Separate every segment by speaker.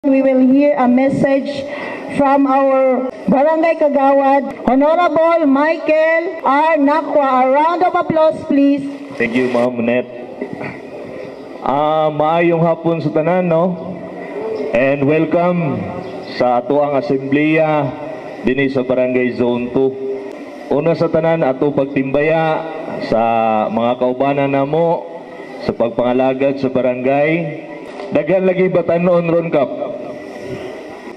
Speaker 1: We will hear a message from our Barangay Kagawad, Honorable Michael R. Nakwa. A round of applause, please.
Speaker 2: Thank you, Ma'am Net. Maayong hapon sa tanan, no? And welcome sa atoang asembleya dinhi sa Barangay Zone 2. Una sa tanan, ato pagtimbaya sa mga kaubanan namo sa pagpangalagad sa barangay. Daghan lagi batanon ron, Kap.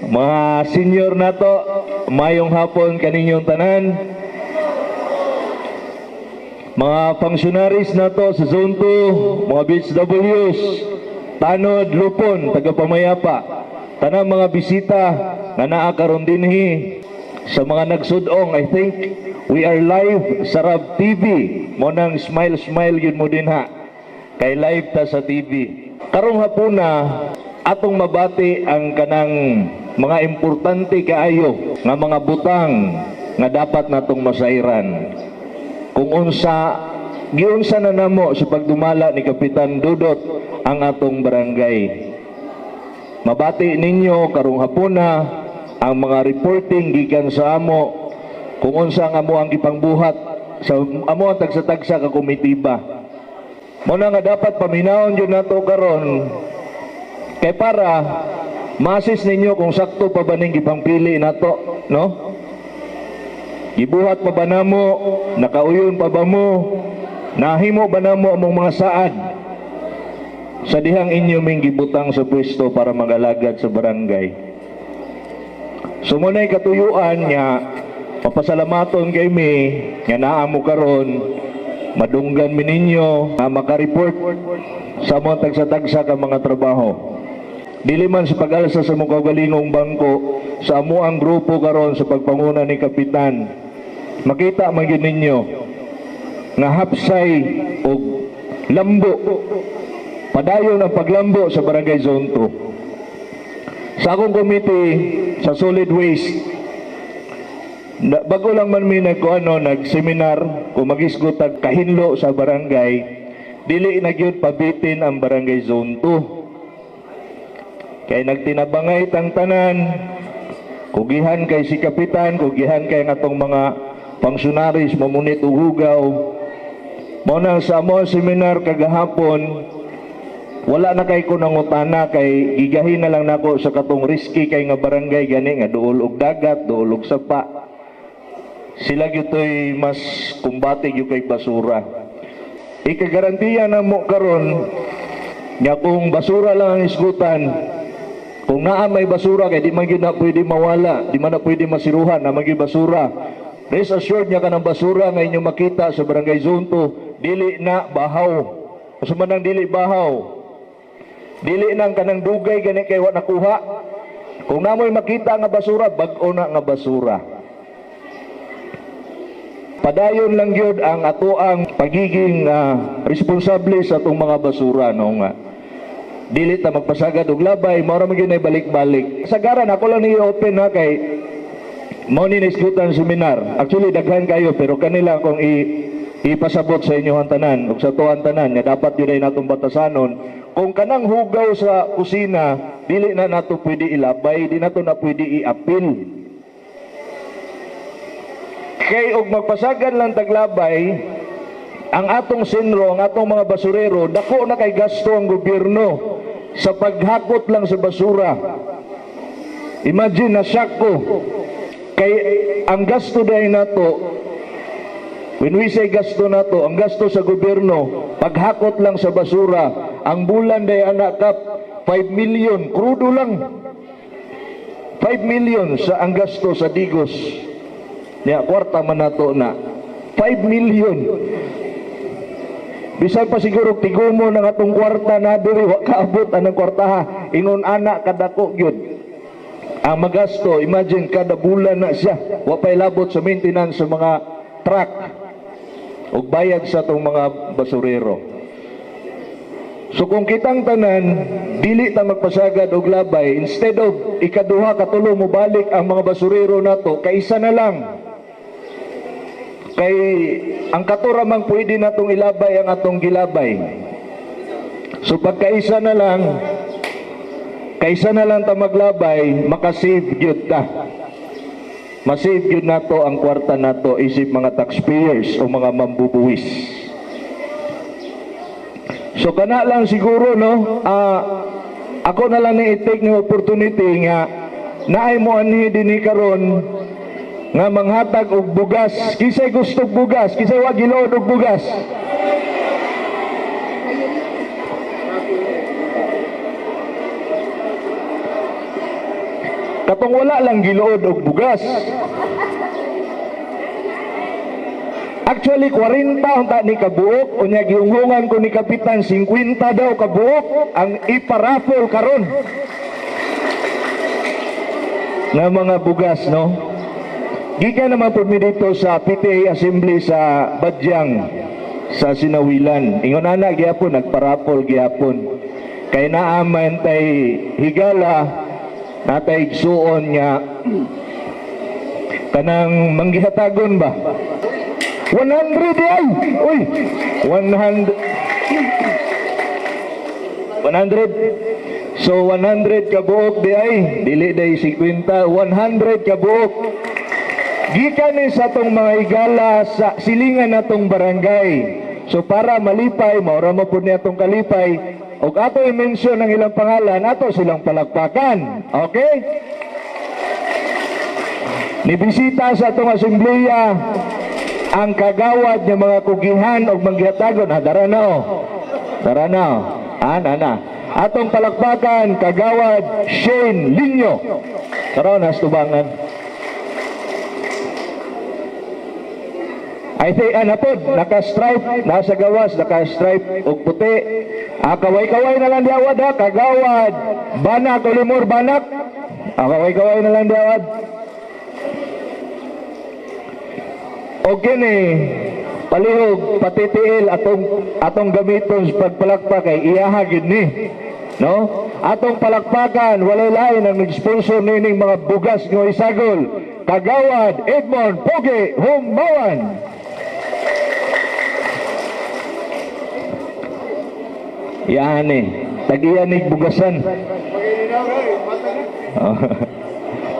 Speaker 2: Mga senior nato, maayong hapon kaninyong tanan. Mga functionaries nato sa Zone 2, mga BHWs, Tanod, Lupon, taga-Pamayapa, tanang mga bisita nga naa karon dinhi, sa mga nagsudong, I think we are live sa RAB TV. Mao nang smile smile gyud mo dinha. Kay live ta sa TV. Karong hapuna, atong mabati ang kanang mga importante kaayo nga mga butang nga dapat natong masayran kung unsa giunsa na namo sa pagdumala ni Kapitan Dudot ang atong barangay. Mabati ninyo karong hapuna ang mga reporting gikan sa amo kung unsa ang amo ang gipangbuhat sa amo ang tagsa-tagsa ka komitiba. Mao na nga dapat paminawon gyud nato karon kay para ma-assess ninyo kung sakto pa ba ning gipangpili nato, no? Gibuhat pa ba namo, nakauyon pa ba mo, nahimo ba namo among mga saad sa dihang inyo ming gibutang sa pwesto para mag-alagad sa barangay? So mao na'y katuyuan nga papasalamaton kay mi nga naa mo karon, madunggan mi ninyo nga maka-report sa mga tagsa-tagsa ka mga trabaho. Dili man sa pag-alsa sa among kaugalingong bangko, sa amo ang grupo karon sa pagpanguna ni Kapitan. Makita man gyud ninyo nga hapsay og lambo, padayon ang paglambo sa Barangay Zone 2. Sa akong committee sa solid waste, na, bago lang man mi nag ano, nag-seminar kung magisgot tag kahinlo sa barangay, dili na gyud pabitin ang Barangay Zone 2. Kay nagtinabangay tang tanan, kugihan kay si Kapitan, kugihan kay ang atong mga functionaries mamunit og hugaw. Mao na sa amo seminar kagahapon, wala na kay ko nangutana kay gigahin na lang nako sa katong risky kay nga barangay gani nga duol og dagat, duol og sapa. Sila gyud to'y mas kumbate gyud kay basura. Ikagarantiya na mo karon nga kung basura lang ang isgutan, kung naa may basura kay di man gyud na pwede mawala, di man na pwede masiruhan, na man gyud basura. Rest assured nga kanang basura nga inyong makita sa Barangay Zone 2, dili na bahaw. Asa man ang dili bahaw? Dili nang kanang dugay gani kay wa nakuha. Kung namoy makita nga basura, bag-o na nga basura. Padayon lang gyud ang atoang pagiging responsable sa atong mga basura, no, nga. Dili ta magpasagad og labay, mao ra man gyud nay balik-balik. Sagaran ako lang ni open ha kay mao ni nisgutan seminar. Actually daghan kayo pero kanila akong ipasabot sa inyo ang tanan ug sa tuang tanan nga dapat gyud ay natong batasanon. Kung kanang hugaw sa kusina, dili na nato pwede ilabay, di nato na pwede iapil. Kay og magpasagad lang taglabay, ang atong senro, ang atong mga basurero, dako na kay gasto ang gobyerno sa paghakot lang sa basura. Imagine, na shock ko. Kay ang gasto dahil nato, when we say gasto nato, ang gasto sa gobyerno, paghakot lang sa basura, ang bulan day anak kap, 5 million, krudo lang. 5 million sa ang gasto sa Digos. Ya, kwarta man nato na. 5 million. Bisan pa siguro tigumo ng atong kwarta na diri wa kaabot anang kwartaha. Ingon ana kadako gyud. Ang magasto, imagine kada bulan na siya. Wa pa'y labot sa maintenance sa mga truck ug bayad sa atong mga basurero. So kung kitang tanan, dili ta magpasagad og labay, instead of ikaduha, katulo mo balik ang mga basurero nato, kaisa na lang. Kay ang katura mang pwede natong ilabay ang atong gilabay. So pagkaisa na lang, Kaysa na lang ta maglabay, makasave gyud ta. Masave gyud nato ang kwarta nato isip mga taxpayers o mga mambubuwis. So kana lang siguro, no, ako na lang ni i-take ng opportunity nga naay mo anhi dinhi karon nga manghatag og bugas. Kinsay gusto og bugas? Kinsay wa gilood og bugas? Katong wala lang gilood og bugas. Actually 40 unta ni kabuok, unya giunghungan ko ni Kapitan 50 daw kabuok ang iparaffle karon nga mga bugas, no. Gikan naman pud mi dito sa PTA Assembly sa Badyang sa Sinawilan. Ingon ana gyapon, nagparapol gyapon. Kay naa man tay higala, natay igsuon nga kanang manggihatagon ba? 100 di ay! Uy! 100. 100. So 100 kabuok di ay. Dili day 50. 100 kabuok. Gikan ni sa atong mga higala sa silingan natong barangay. So para malipay, maura mo po niya atong kalipay, og ato i-mention ang ilang pangalan, ato silang palakpakan. Okay? Nibisita sa atong asembleya ang kagawad ng mga kugihan og manggihatagon. Ha, dara na o. Dara na o. Ana na. Atong palakpakan, kagawad Shane Linyo. Tara na, tubangan. I think, ano po, naka-stripe, nasa gawas, naka-stripe og puti. Kaway-kaway na lang diawad ha, kagawad. Banak, Olimor, banak. Kaway-kaway na lang diawad. Okay ni, palihog, patitiil, atong gamiton sa pagpalakpak ay iyaha gid ni. No? Atong palakpakan, walay lain ang nag-sponsor nining mga bugas nga isagol. Kagawad Edmond Pogi Humawan. Yan eh. Tagiyanig bugasan.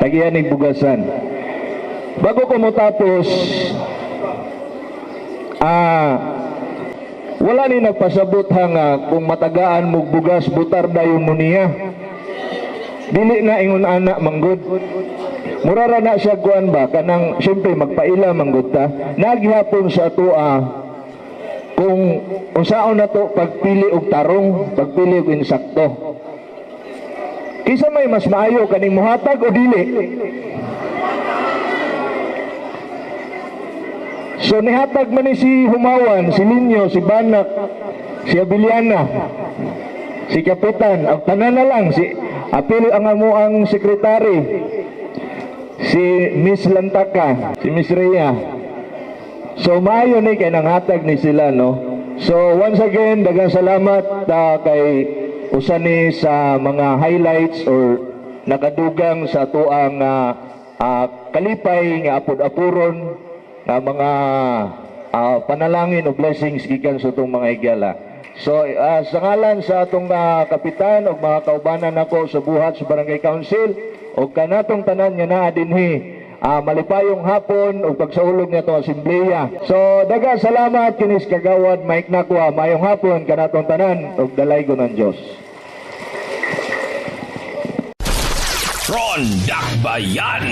Speaker 2: Tagiyanig bugasan. Bago ko motapos, wala ni nagpasabot ha nga kung matagaan mo bugas, butar dayon mo niya. Dili na ingon ana manggod. Murara na siya kuan ba kanang siyempre magpaila manggod ta. Naghapon sa atoa kung unsaon na to pagpili og tarong, pagpili og insakto. Kinsa may mas maayo kaning muhatag o dili? So nihatag man ni si Humawan, si Linyo, si Banak, si Abiliana, si Kapitan, ang tanan na lang, si apil ang amo ang sekretary, si Miss Lantaka, si Miss Rhea. So maayo ni kay nanghatag ni sila, no. So once again, daghang salamat kay usa ni sa mga highlights or nakadugang sa atuang kalipay nga apod-apuron nga mga panalangin o blessings gikan sa atong mga higala. So sa ngalan sa atong kapitan ug mga kaubanan nako sa buhat sa Barangay Council ug kanatong tanan nga naa dinhi, malipayong hapon ug pagsaulog nga atong asembleya. So daghang salamat kinis kagawad Mike Nakwa. Mayong hapon kanatong tanan ug dalaygon ang Dios.
Speaker 3: Ronda Bayan.